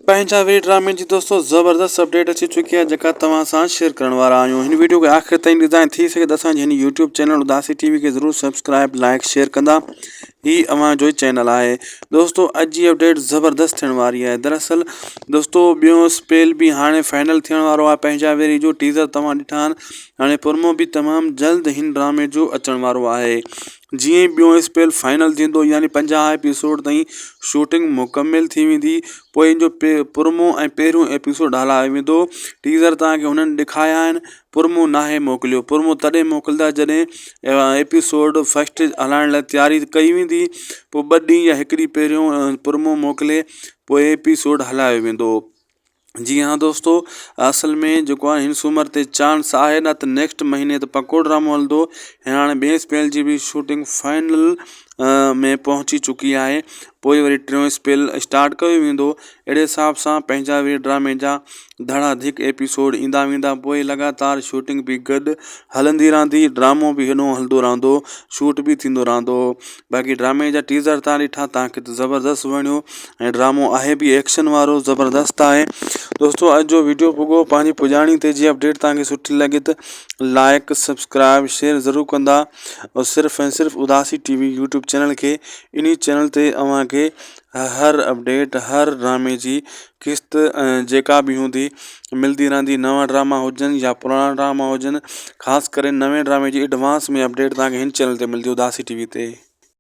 پنهنجا وي ڊرامي جي دوستو زبردست اپڊيٽ اچي چڪي آهي جيڪا توهان سان شيئر ڪرڻ وارا آهيون هن ويڊيو کي آخر تائين ڏسندا ۽ ٿي سگهي ته اسان جي هن يوٽيوب چينل اداسي ٽي وي کي ضرور سبسڪرائب لائڪ شيئر ڪندا هي اوهان جو چينل آهي دوستو اڄ جي اپڊيٽ زبردست ٿيڻ واري آهي دراصل دوستو ٻيو اسپيل به هاڻي فائنل ٿيڻ وارو آهي پنهنجا ويري جو ٽيزر توهان ڏٺا آهن هاڻي پرومو به تمام جلد هن ڊرامي جو اچڻ وارو آهي جيئن ئي ٻيون اسپيل فائنل ٿيندو يعني 50 ايپيسوڊ تائين شوٽنگ مڪمل ٿي ويندي پوء ان جو پرومو ۽ پهريون ايپيسوڊ هلايو ويندو ٽيزر توهان کي هنن ڏيکايا آهن پرومو ناهي موڪليو پرومو تڏهن موڪلدا جڏهن ايپيسوڊ فسٽ هلائڻ لاء تياري ڪئي ويندي پوء ٻه ڏينهن يا هڪ ڏينهن پهريون پرومو موڪلي پوء ايپيسوڊ هلايو ويندو جي ها دوستو اصل ۾ جيڪو آهي هن سومر تي چانس آهي نه ته نيڪسٽ مهيني ته پڪو ڊرامو هلندو هاڻي ٻئي اسپيل جي به شوٽنگ فائنل ۾ پهچي چڪي آهي پوء وري ٽيون اسپيل اسٽارٽ ڪيو ويندو اهڙي حساب سان پنهنجا وي ڊرامي جا ڌڙا ڌڪ ايپيسوڊ ايندا ويندا پوء لڳاتار شوٽنگ به گڏ هلندي رهندي ڊرامو به هيڏو هلندو رهندو شوٽ به ٿيندو رهندو باقي ڊرامي جا ٽيزر تان ڏٺا تان کي ته زبردست وڻيو ۽ ڊرامو آهي به ايڪشن وارو زبردست آهي دوستو اڄ جو ويڊيو پڳو پنهنجي پڄاڻي تي جي اپڊيٽ تان کي سٺي لڳي ته لائڪ سبسڪرائب شيئر ضرور ڪندا اور صرف ۽ صرف اداسي ٽي وي يوٽيوب چينل کي انهي چينل تي اوهان کي هر اپڊيٽ هر ڊرامي جي قسط جيڪا به هوندي ملدي رهندي نوان ڊراما هجن يا پراڻا ڊراما هجن خاص ڪري نوين ڊرامي جي ايڊوانس ۾ اپڊيٽ توهان کي هن چينل تي ملدي اداسي ٽي وي تي.